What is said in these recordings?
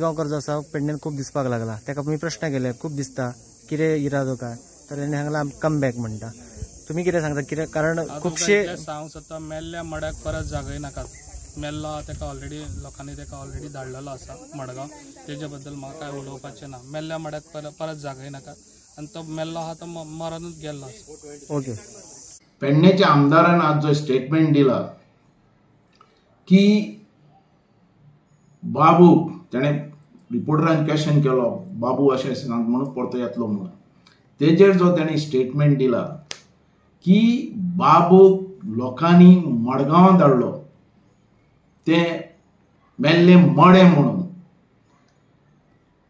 आजगांवकर जो आसा पेडण्यान खूब दिसपाक लागला. ताका मी प्रश्न केले खूब दिसता कितें इरादो काय, तर तेणी सांगला कम बॅक म्हणटा. तुमी कितें सांगता कितें, कारण खुबशे सांगूंक सोदता मेल्ल्या मड्याक परत जागयनाकात. मेल्लो ताका ऑलरेडी लोकांनी ताका ऑलरेडी धाडलेलो आसा मडगांव, तेजे बद्दल म्हाका कांय उलोवपाचें ना. मेल्ल्या मड्याक परत जागयनाकात आनी तो मेल्लो आहा तो मरनूच गेल्लो आसा. ओके, पेडण्याच्या आमदारान आज जो स्टेटमेंट दिला की बाबू, ताणें रिपोर्टरान क्वेश्चन केलो बाबू अशें सांग म्हणून परतो येतलो म्हणून, तेजेर जो ताणें स्टेटमेंट दिला की बाबूक लोकांनी मडगांवां धाडलो तें मेल्लें मडें म्हणून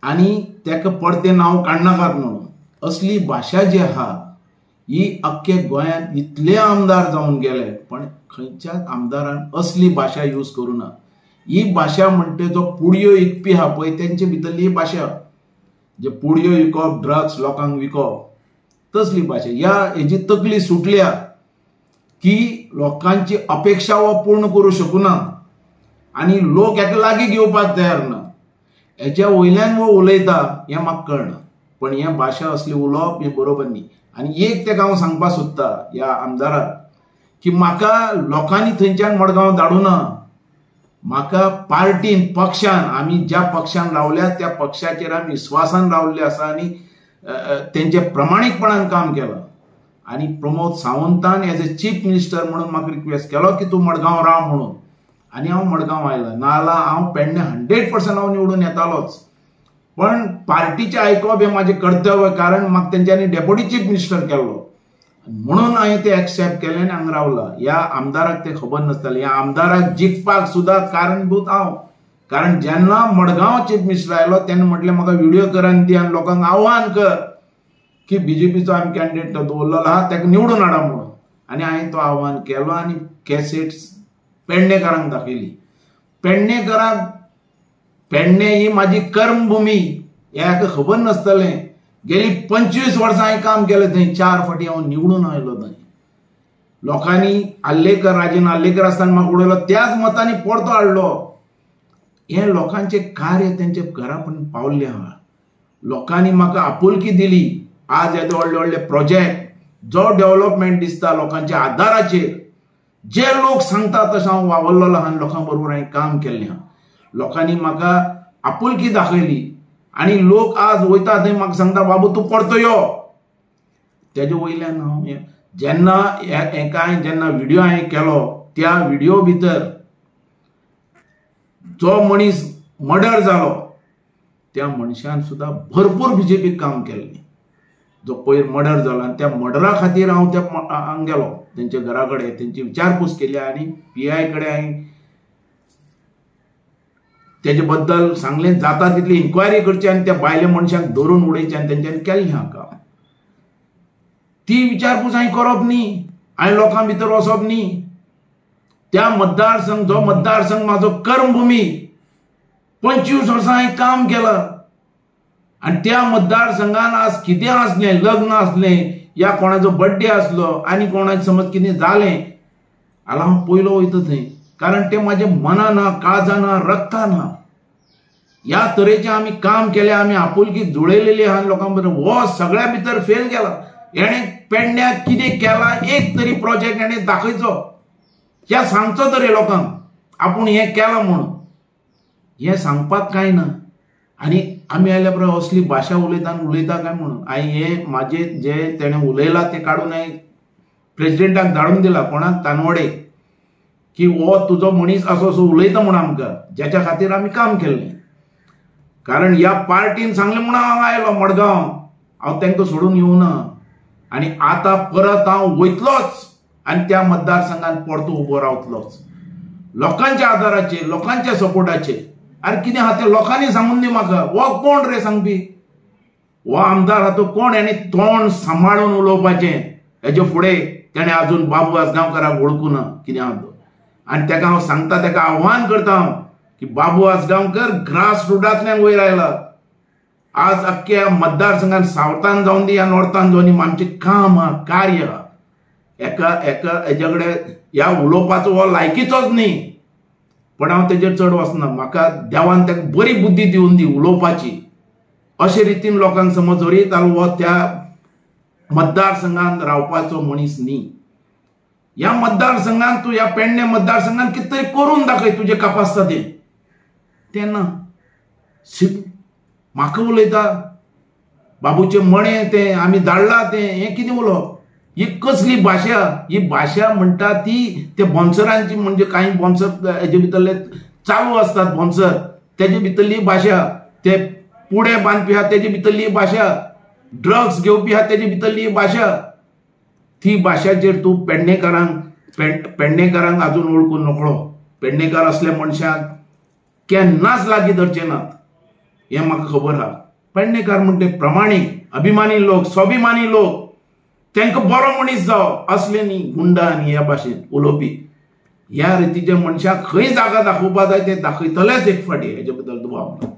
आनी ताका परतें नांव काडनाकात म्हणून, असली भाशा जी आहा ही अख्खे गोंयांत इतले आमदार जावन गेले पण खंयच्याच आमदारान असली भाशा यूज करूं ना. ही भाशा म्हणटे जो पुडयो विकपी आहा पळय तेंचे भितरली ही भाशा, जे पुडयो विकप, ड्रग्स लोकांक विकप, तसली भाशा. ह्या हेजी तकली सुटल्या की लोकांची अपेक्षा हो पूर्ण करूं शकना आनी लोक हेका लागीं घेवपाक तयार ना, हेच्या वयल्यान हो उलयता हें म्हाका कळना. पण हें भाशा असली उलोवप हें बरोबर न्ही. आनी एक तेका हांव सांगपाक सोदता ह्या आमदाराक की म्हाका लोकांनी थंयच्यान मडगांव धाडूना, म्हाका पार्टीन पक्षान, आमी ज्या पक्षान रावल्या त्या पक्षाचेर आमी विस्वासान रावल्ले आसा आनी तेंचे प्रमाणीकपणान काम केलां. आनी प्रमोद सावंतान एज ए चीफ मिनिस्टर म्हणून म्हाका रिक्वेस्ट केलो की तूं मडगांव राव म्हणून, आनी हांव मडगांव आयलो. नाजाल्यार हांव पेडणे 100% हांव निवडून येतालोच, पण पार्टीचें आयकप हें म्हाजें कर्तव्य, कारण म्हाका तेंच्यांनी डेप्युटी चीफ मिनिस्टर केल्लो म्हणून हांवें तें एक्सेप्ट केलें आनी हांगा रावला. ह्या आमदाराक तें खबर नासतालें. ह्या आमदाराक जिखपाक सुद्दां कारणभूत हांव, कारण जेन्ना मडगांव चीफ मिनिस्टर आयलो तेन्ना म्हटलें म्हाका व्हिडियो कर आनी दी आनी लोकांक आव्हान कर की बीजेपीचो आमी कॅन्डिडेट दवरलेलो आहा ताका निवडून हाडा म्हणून, आनी हांवें तो आव्हान केलो आनी कॅसेट्स पेडणेकारांक दाखयली. पेडणेकारांक पेडणे ही म्हाजी कर्मभुमी हें हाका खबर नासतलें. गेली 25 वर्सां हांवें काम केलें थंय, 4 फावटी हांव निवडून आयलो थंय. लोकांनी आर्लेकर, राजन आर्लेकर आसतना म्हाका उडयलो, त्याच मतांनी परतो हाडलो. हें लोकांचें कार्य तेंच्या घरा पर्यंत पावल्लें आहा. लोकांनी म्हाका आपुलकी दिली. आज येदे व्हडले व्हडले प्रोजेक्ट जो डेव्हलपमेंट दिसता लोकांच्या आदाराचेर, जे लोक सांगता तशें हांव वावरलेलो आहा आनी लोकां बरोबर हांवें काम केल्लें आहा. लोकांनी म्हाका आपुलकी दाखयली आनी लोक आज वयता थंय म्हाका सांगता बाबू तूं परतो यो. तेजे वयल्यान हांव जेन्ना हेका हांवें जेन्ना व्हिडियो हांवें केलो त्या व्हिडियो भितर जो मनीस मर्डर जालो त्या मनशान सुद्दां भरपूर बीजेपीक काम केल्लें. जो पयर मर्डर जालो आनी त्या मर्डरा खातीर हांव त्या हांगा गेलो तेंच्या घरा कडेन, तेंची विचारपूस केली आनी पी I कडेन हांवें तेजे बद्दल सांगलें जाता तितली इन्क्वायरी करची आनी त्या बायले मनशाक धरून उडयचे आनी तेंच्यांनी केल्लें आहा काम. ती विचारपूस हांवें करप न्ही, हांवें लोकां भितर वचप न्ही. त्या मतदारसंघ जो मतदारसंघ म्हाजो कर्मभुमी, 25 वर्सां हांवें काम केलां आनी त्या मतदारसंघान आज कितें आसलें, लग्न आसलें या कोणाचो बड्डे आसलो आनी कोणाचें समज कितें जालें जाल्यार हांव पयलो वयता थंय, कारण तें म्हाज्या मना ना, काळजा ना, रक्ता ना. ह्या तरेचें आमी काम केलें, आमी आपुलकी जुळयलेली आहा लोकां बरोबर. हो सगळ्या भितर फेल गेला. हेणें पेडण्याक कितें केलां एक तरी प्रोजेक्ट हेणें दाखयचो ह्या सांगचो तरी लोकांक आपूण हें केलां म्हणून, हें सांगपाक कांय ना. आनी आमी आयल्या पळय असली भाशा उलयता आनी उलयता काय म्हणून. हांवें हें म्हाजें जें तेणें उलयलां तें काडून हांवें प्रेजिडेंटाक धाडून दिलां, कोणाक, तानवडे, की हो तुजो मनीस असो असो उलयता म्हूण आमकां, ज्याच्या खातीर आमी काम केल्लें. कारण ह्या पार्टीन सांगलें म्हणून हांव आयलो मडगांव, हांव तांकां सोडून येवना आनी आतां परत हांव वयतलोच आनी त्या मतदारसंघात परतो उबो रावतलोच लोकांच्या आदाराचेर, लोकांच्या सपोर्टाचेर. आरे कितें आहा तें लोकांनी सांगून दी म्हाका. हो कोण रे सांगपी? हो आमदार आहा तो कोण? हेणें तोंड सांबाळून उलोवपाचें. हेजे फुडें तेणें आजून बाबू आजगांवकाराक वळखूं ना कितें आहा तो. आनी तेका हांव सांगता, तेका आव्हान करता हांव की बाबू आजगांवकर ग्रास रुटांतल्यान वयर आयला. आज अख्ख्या मतदारसंघात सावथान जावन दी या नॉर्थान जावन दी, आमचें काम आहा, कार्य आहा. एका एका हेज्या कडेन ह्या उलोवपाचो हो लायकीचोच न्ही. पण हांव तेजेर चड वचना. म्हाका देवान ताका बरी बुद्धी दिवन दी उलोवपाची. अशे रितीन लोकांक समज जरी जाल्यार हो त्या मतदारसंघात रावपाचो मनीस न्ही. ह्या मतदारसंघात तूं ह्या पेडणे मतदारसंघात कितें तरी करून दाखय तुजें कापासता तें. तेन्ना म्हाका उलयता बाबूचे मणे तें आमी धाडला तें, हें कितें उलोवप? ही कसली भाशा? ही भाशा म्हणटा ती ते बॉन्सरांची, म्हणजे कांय बॉन्सर हेजे भितरले चालू आसतात बॉन्सर, तेजे भितरली भाशा, ते पुडे बांदपी आहा तेजे भितरली भाशा, ड्रग्स घेवपी आहा तेजे भितरली भाशा. ती भाशाचेर तूं पेडणेकारांक पेडणेकारांक आजून वळखून नकळो. पेडणेकार असल्या मनशांक केन्नाच लागीं धरचे नात हें म्हाका खबर आहा. पेडणेकार म्हणटे प्रमाणीक अभिमानी लोक, स्वाभिमानी लोक, तांकां बरो मनीस जावप असले न्ही गुंडा आनी ह्या भाशेन उलोवपी. ह्या रितीच्या मनशाक खंय जागा दाखोवपा जाय ते दाखयतलेच एक फावटी, हेजे बद्दल दुबाव ना.